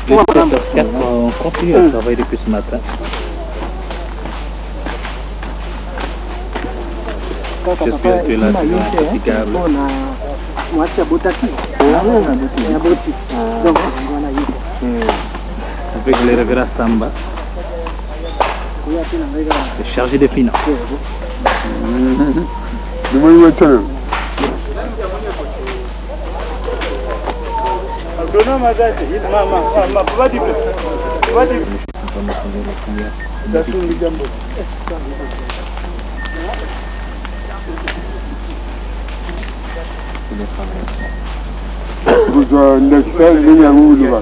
Les 7h04, on continue à travailler depuis ce matin. J'espère que là, c'est infatigable. Avec le révérend Samba, le chargé des finances. Kozwa ndakisa ndenge yango koloba.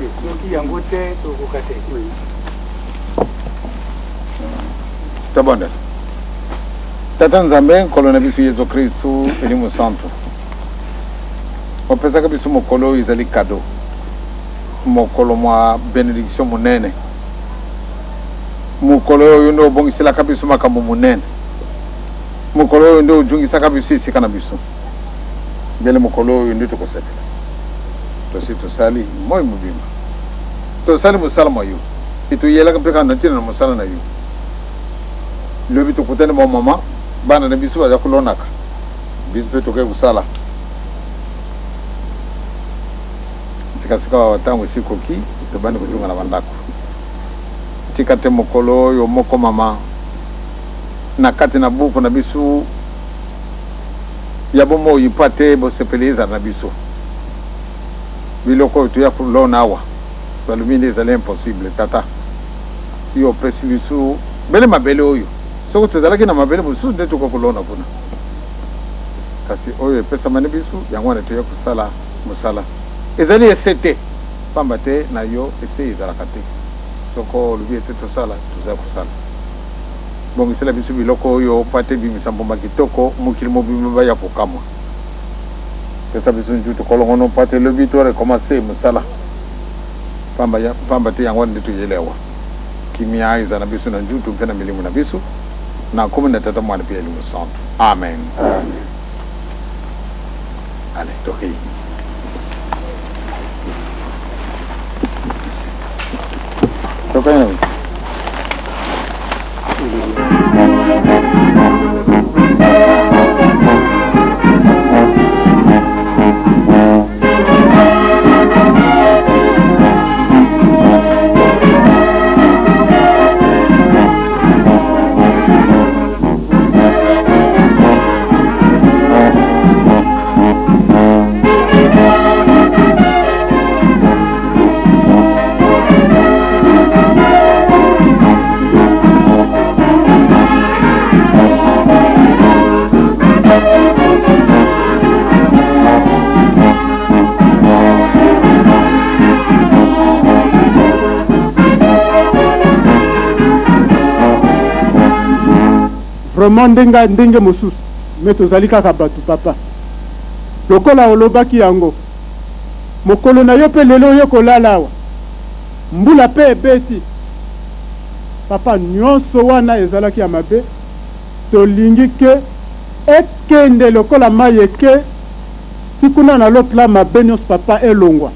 Tobondela. Tata Nzambe, Nkolo na biso Yesu Kristu, Elimo Santu, opesaka biso mokolo oyo ezali kado, mokolo mwa benediction monene, mokolo oyo nde obongiselaka biso makambo monene, mokolo oyo nde ojungisaka biso esika na biso. Mbele mokolo oyo nde tokosepela. Tosi tosali moi mobimba, tosali mosala mwa yo, mpe toyelaka mpe kaka na ntina na mosala na yo. Lobi tokutani ba mama, bana na biso baza kolonaka, biso mpe tokei kosala. Sikasika awa ntango esi ekoki, tobandi kozonga na bandako. Tika te mokolo oyo mokomama na kati na buku na biso ya bomoi mpo ate bosepeli ezala na biso. Biloko oyo toya kolona awa, balobi nde ezali impossible. Tata, yo opesi biso bele mabele oyo. Soki tozalaki na mabele mosusu nde tokoki kolona kuna. Kasi oyo epesamani biso, yango wana toya kosala mosala. Ezali ese te, pamba te na yo ese ezalaka te. Soko olobi ete tosala, toza kosala. Bongisela biso biloko oyo mpo ete ebimisa mbuma kitoko, mokili mobimba baya kokamwa. Pesa biso njutu kolongono mpo ete lobi to recommencer mosala, pamba, pamba te yango wana nde toyeli awa. Kimia ezala na biso na njutu mpe na milimo na biso, na nkombo na Tata, Mwana mpe Elimo Santu. Amen. Amen. Allez, tokei. Tokei na biso. Vraiment ndenga ndenge mosusu mais tozali kaka batu papa lokola olobaki yango mokolo na yo pe lelo oye kolala awa mbula pe ebeti papa nionso wana ezalaki ya mabe tolingi ke ekende lokola mayi eke ti kuna na l'autre la mabe nionso papa elongwa.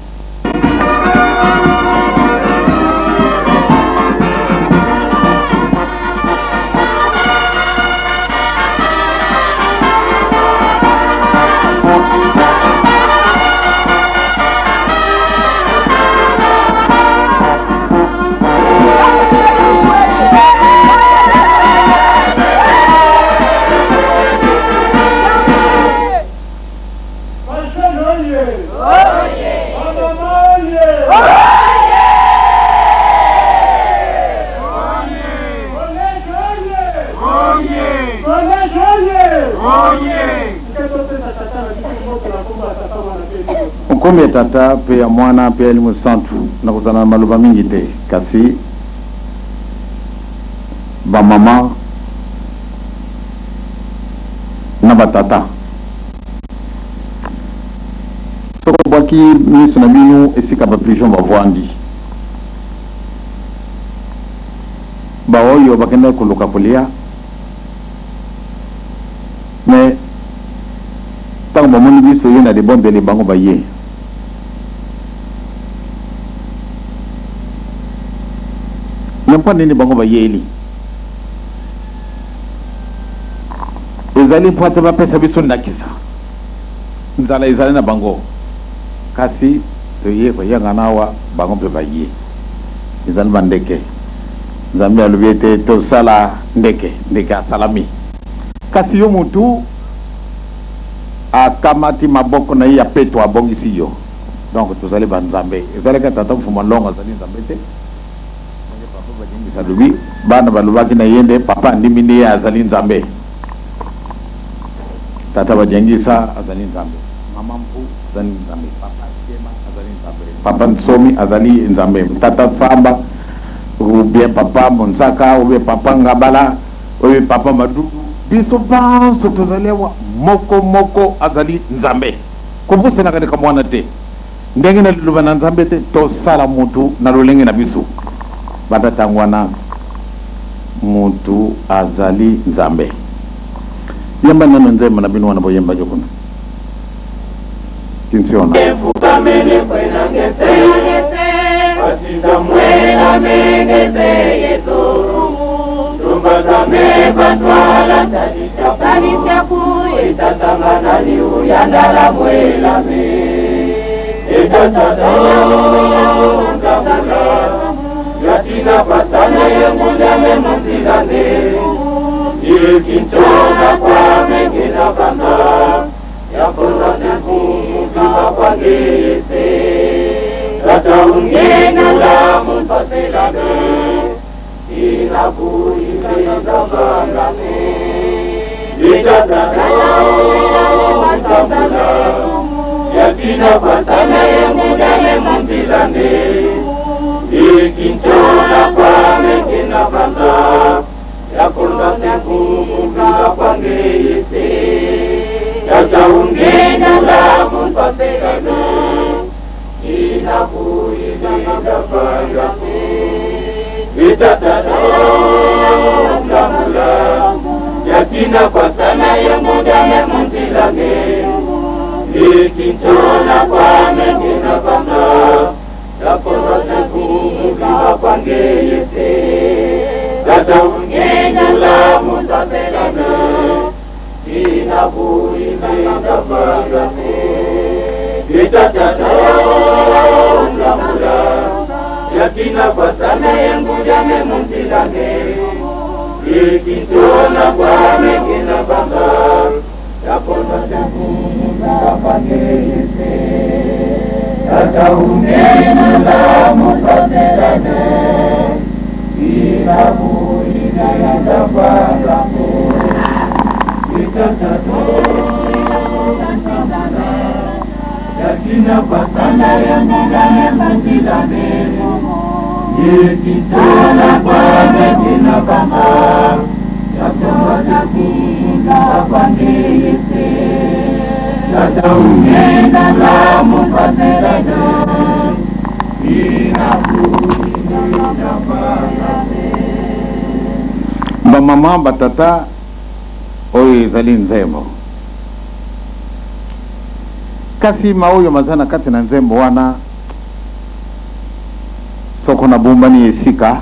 Nkombo ya Tata mpe ya Mwana mpe ya Elimo Santu. Nakozala na maloba mingi te, kasi bamama na batata, soki obwaki miso na bino esika ba pigeon bavwandi, baoyo bakendaki koluka kolia, mais ntango bamoni biso ye na libondeli, bango baye. Me mpo nini bango bayeli? Ezali mpo ete bapesa biso ndakisa. Nzala ezali na bango, kasi toye koyangana awa, bango mpe baye. Ezali bandeke. Nzambe alobi ete tosala ndeke, ndeke asalami. Kasi yo mutu akamati maboko na ye ya peto abongisi yo. Donc tozali ba nzambe. Ezalaki tata Mfuma Longo azali nzambe te. Ndenge papa Badiengisa alobi, bana balobaki na ye nde papa andimi nde ye azali nzambe. Tata Badiengisa azali nzambe. Mama Mpu azali nzambe. Papa Siema azali nzambe. Papa Nsomi azali nzambe. Tata Samba ou bien papa Monsaka ou bien papa Ngabala oyo papa Madudu, biso banso tozali awa, moko moko azali Nzambe. Kobosanaka likambo wana te. Ndenge na liloba na Nzambe ete tosala mutu na lolenge na biso. Banda tango wana, mutu azali Nzambe. Yemba nanu nzembo na bino wana boyembaki kuna. Kinsiona. Ba mama, ba tata, oyo ezali nzembo. Kasi ma oyo maza na kati na nzembo wana, soko nabombani esika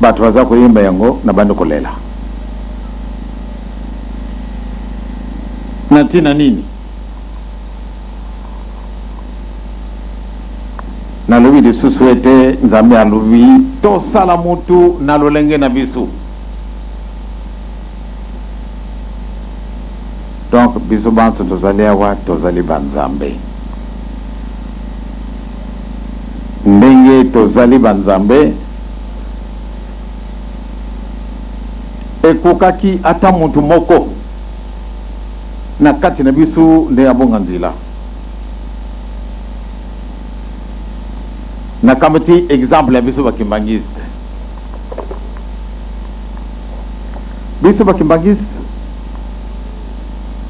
bato baza koyemba yango, nabandi kolela. Na ntina nini? Nalobi lisusu ete Nzambe alobi tosala mutu na lolenge na biso. Donc biso banso tozali awa tozali ba Nzambe. Ndenge tozali ba Nzambe, ekokaki ata mutu moko na kati na biso nde abonga nzela. Nakamati exemple ya biso ba kimbanguiste. Biso ba kimbanguiste,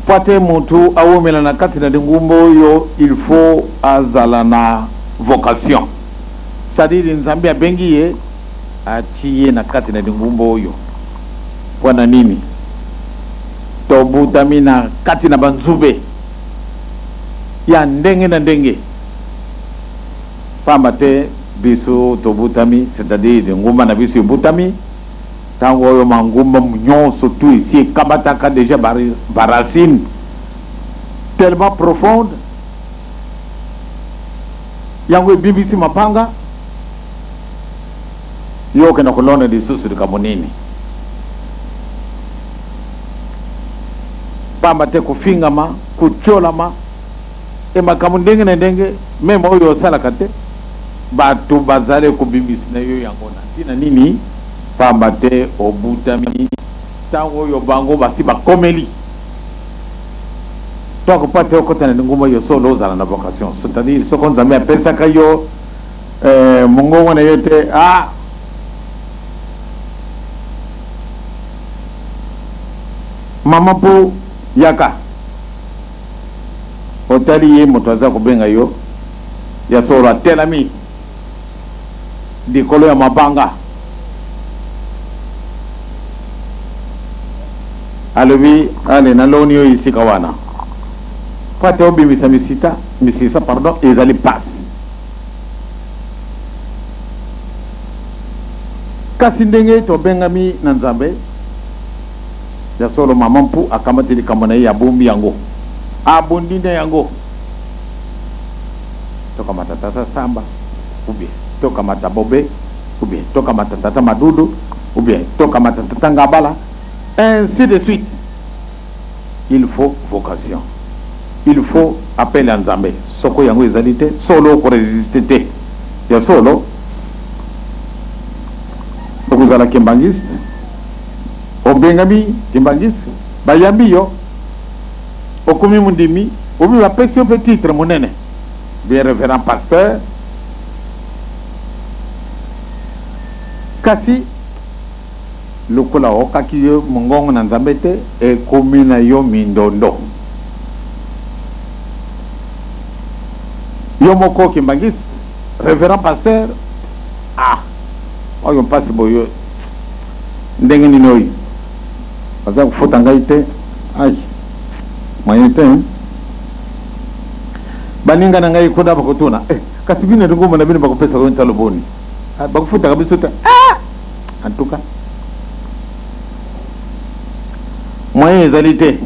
po ate mutu awumela na kati na lingumba oyo, il faut azala na vocation. C'est-à-dire Nzambe abengi ye, atie ye na kati na lingumba oyo. Mpo na nini? Tobutami na kati na ba nzube ya ndenge na ndenge, pamba te Biso tobutami, c'est-à-dire lingomba na biso ebutami tango oyo mangomba nyonso tout esi ekamataka dejà ba racines tellement profondes, yango ebimisi mabanga, yo okenda kolona lisusu likambo nini? Pamba te kofingama, kotiolama et makambo ndenge na ndenge meme oyo osalaka te, bato bazali kobimisi na yo yango na ntina nini? Pamba te obutami ntango oyo bango basi bakomeli. To akopa te okota na lingomba yo solo ozala na vocation, c'est-à-dire soko Nzambe apesaka yo eh, mongongo na yo te, ah mama po yaka Otali ye moto aza kobenga yo ya solo atelami likolo ya mabanga alobi ale naloni yo esika wana po ate obimisa misita misisa pardon ezali pasi kasi ndenge tobengami na Nzambe. Ya solo maman mpu akamati likambo na ye abombi yango abundi na yango tokamata tata samba ou bien tokamata bobe ou bien tokamata tata madudu ou bien tokamata tata ngabala ainsi de suite il faut vocation il faut appel ya nzambe soko yango ezali te solo okoresiste te ya solo okozala kimbangiste Obengami kimbanguiste, bayambi yo, okomi mondimi, obi bapesi yo mpe titre monene, bien reverend pasteur, kasi lokola okaki yo mongongo na Nzambe te, ekomi na yo mindondo. Yo moko kimbanguiste, reverend pasteur, ah, oyo mpasi boye. Ndenge nini oyo baza kofuta ngai te ai moyen te hein? Baninga na ngai kuna bakotuna eh, kasi bino lingomba na bino bakopesaka yo ntalo boni? Ah, bakofutaka biso te ah! En tout cas moyen ezali te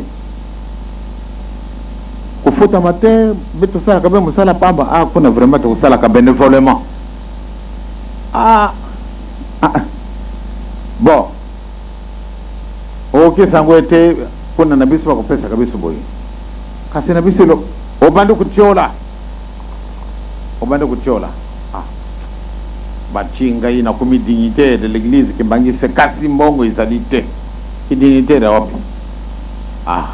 kofutama te mpe tosalaka mpe mosala pamba ah, kuna vraiment tokosalaka benevolement ah! Ah, bon okokisa yango ete kuna na biso bakopesaka biso boye kasi na biso elo obandi kotiola obandi kotiola ah. Batie ngai nakomi dignitaire de l'église kimbangiste kasi mbongo ezali te ki dignitaire ya wapi ah.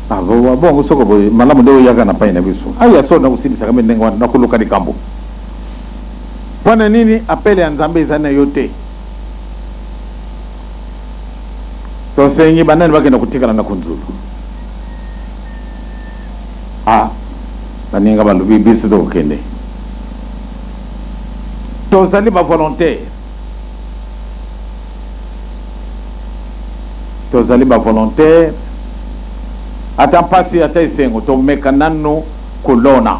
Ah, bongo soko boye malamu nde oyaka na pai na biso aya so nakosilisaka mpe ndenge wana nakoluka likambo Mpo na nini appel ya Nzambe ezali na yo te? Tosengi banani bakenda kotikala na kunzulu? Ah, baninga balobi biso tokokende. Tozali ba volontaire. Tozali ba volontaire. Ata mpasi ata esengo tomeka nanu kolona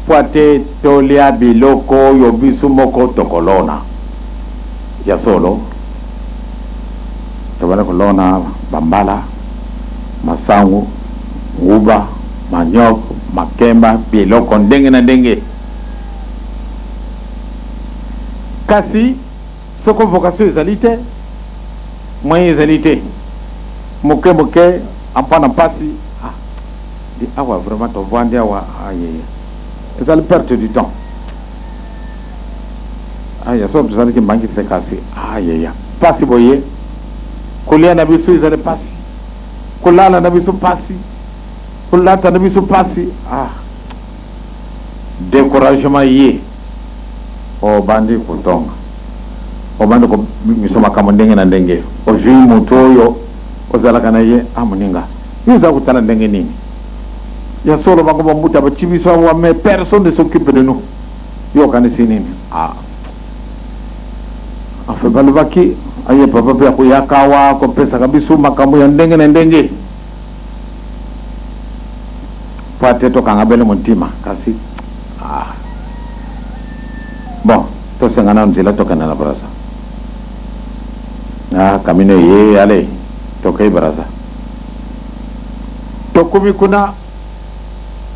mpo ate tolia biloko oyo biso moko tokolona. Ya solo, tobandi kolona bambala, masangu, nguba, manioc, makemba, biloko ndenge na ndenge. Kasi soko vocation ezali te, moyen ezali te, moke moke, ampa na mpasi, ah, Di awa vraiment tovandi awa ayeye ezali perte du temps aya soki tozali kimbangiste kasi ayeya pasi boye kolia na biso ezali pasi kolala na biso pasi kolata na biso pasi ah decouragement ye obandi kotonga obandi kobimisa makambo ndenge na ndenge ozwi moto oyo ozalaka na ye ah moninga Yo oza kotala ndenge nini? Ya solo bango ba mbuta ba biso awa mais personne ne s'occupe de nous. Yo okanisi nini? Ah. Enfin balobaki aye papa pe akoyaka awa akopesaka biso makambo ya ndenge na ndenge po ate tokanga bele motima kasi ah. Bon, tosenga nanu nzela tokende na Brazza. Ah, kamino eye, allez, tokei Brazza. Tokomi kuna,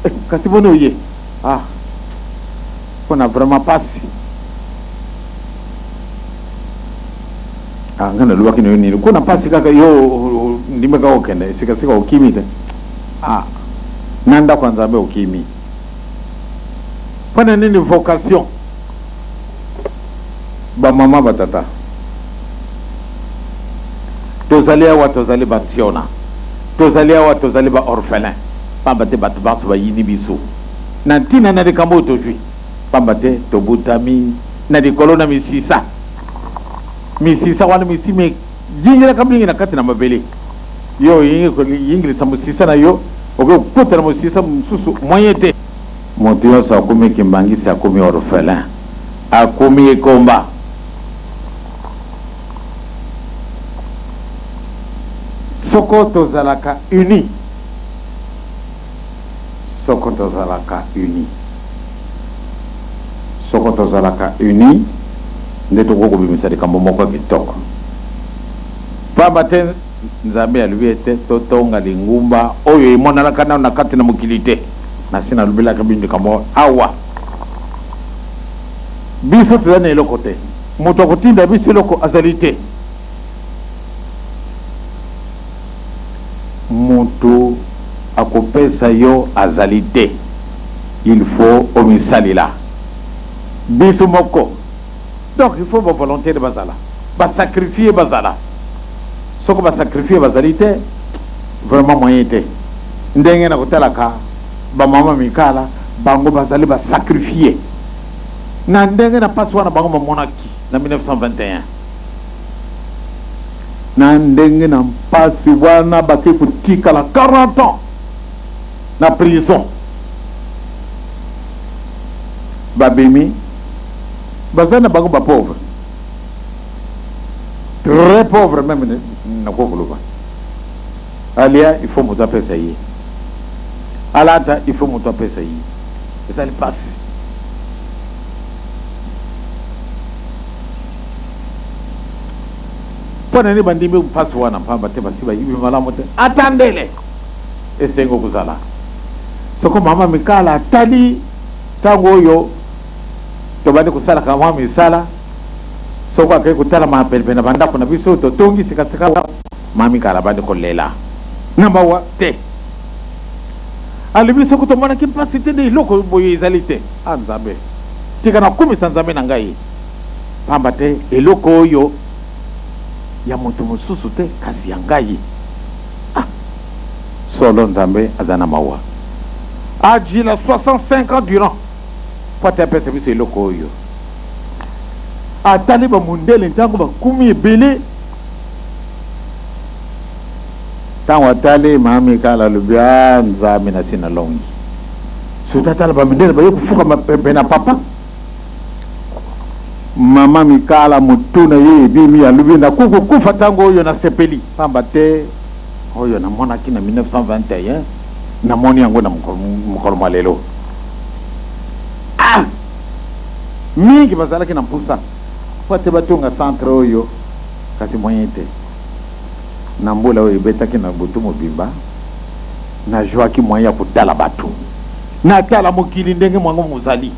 eh, kasi boni oye? Ah, kuna vraiment pasi. Ah, nga nalobaki na yo nini? Kuna pasi kaka yo ndimi kaka okende, sika sika okimi te. Ah, na ndako ya Nzambe okimi. Pona nini vocation? Ba mama ba tata tozali awa tozali ba ntiona tozali awa tozali ba orphelin pamba te bato banso bayini biso na ntina na likambo oyo tozwi pamba te tobutami na likolo na misisa misisa wana misi miyingelaka mingi na kati na mabele yo oyingi koyingilisa mosisa na yo okoki kokota na mosisa mosusu moyen te Moto yonso akomi kimbangisi akomi orphelin akomi ekomba. Soko tozalaka uni soko tozalaka uni soko tozalaka uni nde tokoki kobimisa likambo moko ya kitoko pamba te Nzambe alobi ete totonga lingumba oyo emonanaka nano na kati na mokili te. Nasi nalobelaka bino likambo awa. Biso tozali na eloko te. Moto akotinda biso eloko azali te. Moto akopesa yo azali te. Il faut omisalela. Biso moko. Donc il faut ba volontaires bazala. Ba sacrifier bazala. Soko ba sacrifier bazali te, vraiment moyen te. Ndenge na kotalaka ba mama mikala, bango bazali ba sacrifier. Na ndenge na pasi wana bango bamonaki na 1921. Na ndenge na mpasi wana bake kotikala 40 ans na prison. Babimi baza na bango ba pauvre. Très pauvre meme nakoki koloba. Alia il faut moto apesa ye. Alata il faut moto apesa ye. Ezali pasi. Mpo na nini bandimi mpasi wana? Mpamba te basi bayibi malamu te. Ata ndele esengo kozala soko mama Mikala atali ntango oyo tobandi kosalaka mwa misala, soko akei kotala mapenepene na bandako na biso totongi sikasika, mama Mikala abandi kolela na mawa te. Alobi soko tomonaki mpasi te nde eloko boye ezali te. A Nzambe, tika nakumisa Nzambe na ngai, pamba te eloko oyo ya moto mosusu te kasi ya ngai. Ah, solo Nzambe aza na mawa. Ajila 65 ans durant mpo ate apesa biso eloko oyo. Atali bamundele ntango bakumi ebele. Ntango atali mama Mikala alobi, ah Nzambe nasi nalongi. Soki atala bamindele baye kofukama pembe na papa. Mama Mikala motu na ye ebimi, alobi nakoki kokufa ntango oyo nasepeli, pamba te oyo namonaki na 1921 namoni yango na mokolo mwa lelo. Ah! Mingi bazalaki na mposa mpo ete batonga centre oyo, kasi moyen te. Na mbula oyo ebetaki na butu mobimba, najuaki moyen ya kotala bato. Natala mokili ndenge mwango mozali,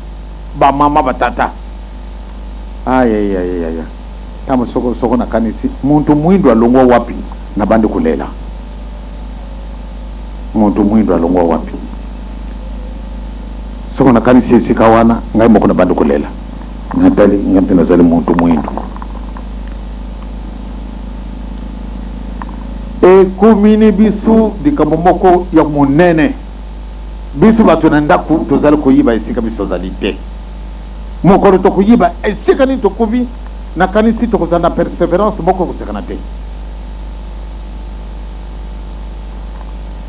ba mama, ba tata. Ayayayaya, ntango soko soko nakanisi muntu mwindu alongwa wapi, nabandi kolela. Muntu mwindu alongwa wapi? Soko nakanisi esika wana, ngai moko nabandi kolela. Natali, ngai mpe nazali muntu mwindu. Ekomini biso likambo moko ya monene. Biso bato na ndako tozali koyiba esika biso tozali te. Mokolo tokoyiba esika nini tokomi, nakanisi tokozala na perseverance moko kosakana te.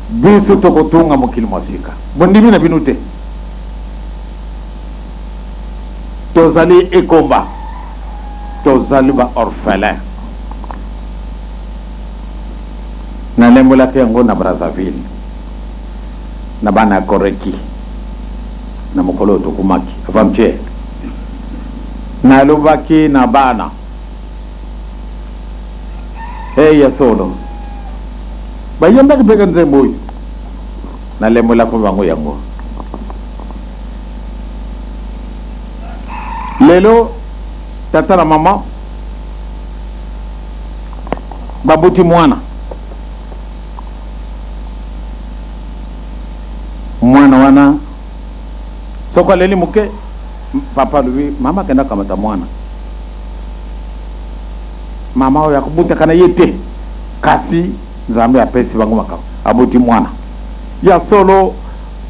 Biso tokotonga mokili mwa sika. Bondimi na bino te? Tozali ekomba. Tozali ba orphelins. Nalembolaki yango na Brazzaville na bana ya Koreki na mokolo oyo tokomaki avant-hier. Nalobaki na bana, Hey, ya solo, bayembaki mpe nzembo oyo, nalembolaki bango yango. Lelo tata na mama baboti mwana, mwana wana soko aleli moke, papa alobi mama akenda kamata mwana. Mama oyo akobutaka na ye te, kasi Nzambe apesi bango makambo, aboti mwana. Ya solo,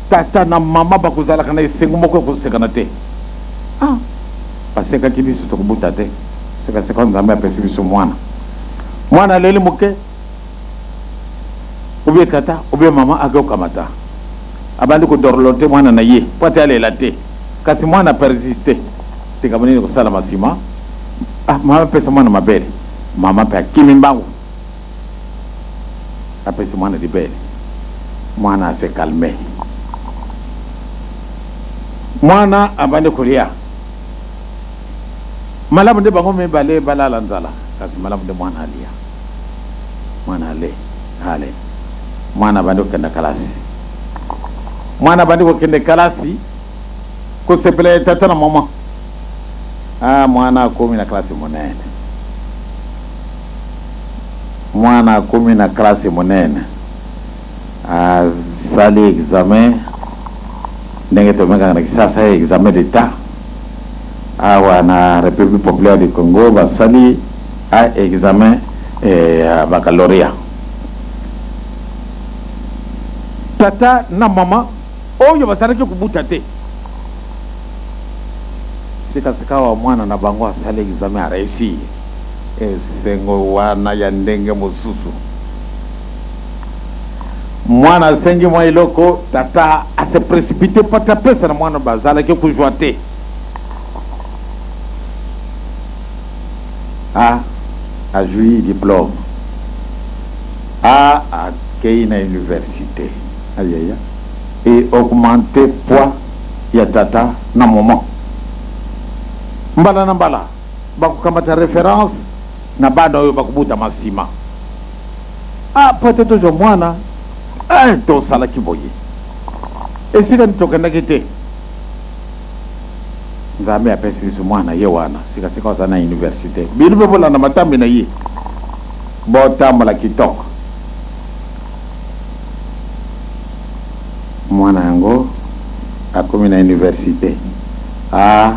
tata na mama bakozalaka na esengo moko ya kosekana te. Ah, basekaki biso tokobuta te. Sekaseka Nzambe apesi biso mwana. Mwana aleli moke, obie tata obie mama ake kokamata, abandi kodorlote mwana na ye po ate alela te, kasi mwana persiste. Likambo nini kosalama nsima? Ah, mama apesa mwana mabele, mama mpe akimi mbangu, apesi mwana libele, mwana ase calme, mwana abandi kolia malamu. Nde bango mibale balala nzala, kasi malamu nde mwana alia. Mwana ale ale, mwana abandi kokenda kalasi, mwana abandi kokende kalasi, kosepela ya tata na mama. Ah, mwana akomi na klase monene, mwana akomi na klase monene, asali examen ndenge tobengaka na Kisasa examen d'État. Awa na République populaire du Congo basali a examen ya baccalauréat. Tata na mama oyo bazalaki kobuta te, sikasika awa mwana na bango asali examen, a réussir, esengo wana ya ndenge mosusu. Mwana asengi mwa eloko, tata ase précipité po ate apesa na mwana. Bazalaki kozwa te. A azwi diplôme, a akei na université, ayaya e augmente poids ya tata na mama. Mbala na mbala bakokamata référence na bana oyo bakobutama nsima. Ah, po ete tozwa mwana, eh, tosalaki boye, esika nini tokendaki te, Nzambe apesi biso mwana ye wana sikasika aza na université. Bino mpe bolanda matambi na ye, botambola kitoko. Mwana yango akomi na université, a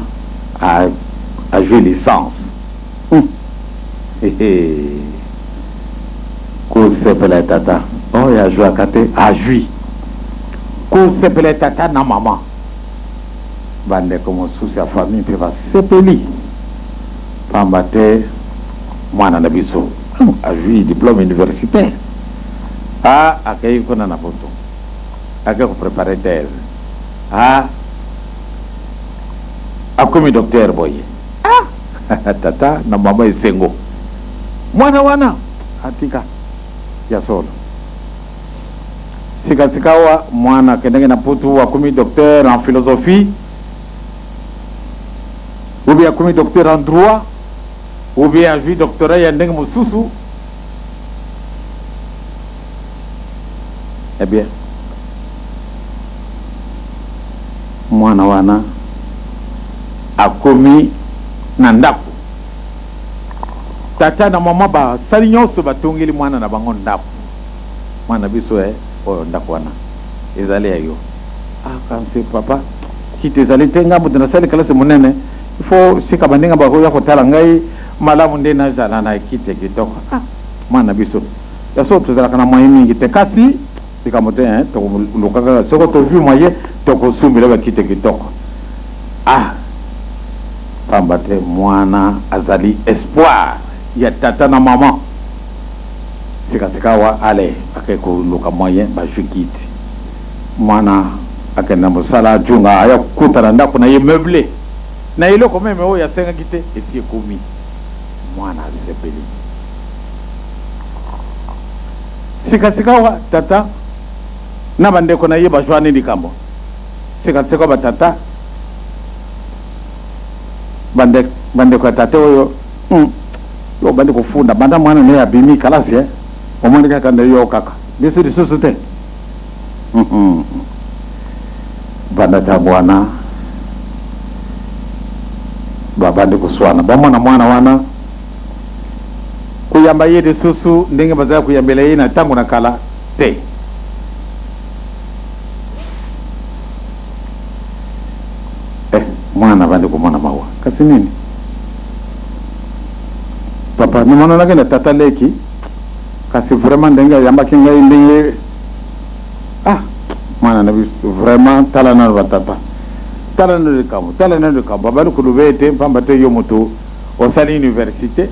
azwi licence. Kosepela ya tata oyo azwaka te, azwi, kosepela ya tata na mama, bandeko mosusu ya famille mpe basepeli, pamba te mwana na biso azwi diplôme universitaire. A akei kuna na poto, ake koprépare thèse, a akomi docteur boye. Ah, tata na mama esengo, mwana wana atika ya solo. Sikasika awa mwana akendaki na poto, akomi docteur en philosophie, ou bien akomi docteur en droit, ou bien azwi doctorat ya ndenge mosusu. Eh bien, mwana wana akomi na ndako, tata na mama basali nyonso, batongeli mwana na bango ndako. Mwana biso, e oyo ndako wana ezali ya yo. Ah, kasi papa, kiti ezali te, ngai moto nasali kelasi monene, il faut sika bandenge bakoya kotala ngai malamu, nde nazala na kiti ya kitoko. Ah, mwana biso, ya so tozalaka na moyen mingi te, kasi likambo te, tokoluka kaka, soko tozwi moyen, tokosumbela bakiti ya kitoko. Ah, pamba te mwana azali espoir ya tata na mama. Sikasika awa ale ake koluka moyen, bazwi kiti, mwana akende na mosala, ajunga aya kokuta na ndako na ye meuble na eloko même oyo asengaki te esi ekomi. Mwana asepeli. Sikasika awa tata na bandeko na ye bazwani likambo. Sikasika batata Bande, bandeko ya tata oyo yo obandi kofunda banda mwana na ye abimi kalasi eh? Omoni kaka nde yo kaka biso lisusu te. Banda ntango wana babandi koswana, bamona mwana wana koyamba ye lisusu ndenge bazali koyambela ye na ntango na kala te. Eh, mwana abandi komona mawa. Kasi nini? Papa, namonanaki na tata leki, kasi vraiment ndenge ayambaki ngai ndenge ah mwana na biso vraiment, tala nano batata, tala nano likambo, tala nano likambo. Abandi koloba ete mpamba te yo moto osali université,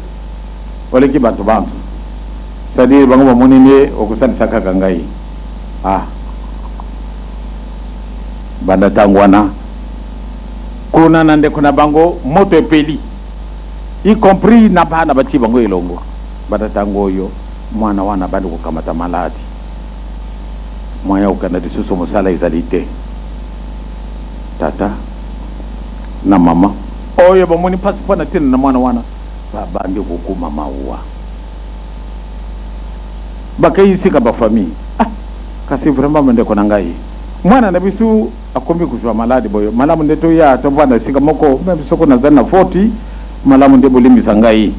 oleki bato banso, c'est-à-dire bango bamoni nde okosalisa kaka ngai. Ah, banda ntango wana kuna na ndeko na bango moto epeli, y compris na bana batie bango elongo. Banda ntango oyo mwana wana abandi kokamata maladi, moyen okenda lisusu mosala ezali te. Tata na mama oyo bamoni mpasi mpo na ntina na mwana wana, babandi kokoma mawa, bakei sika bafamille. Ah, kasi vraiment bandeko na ngai, mwana na biso akomi kozwa maladi boye, malamu nde toya tovanda esika moko, meme soko nazali na foti, malamu nde bolimbisa ngai.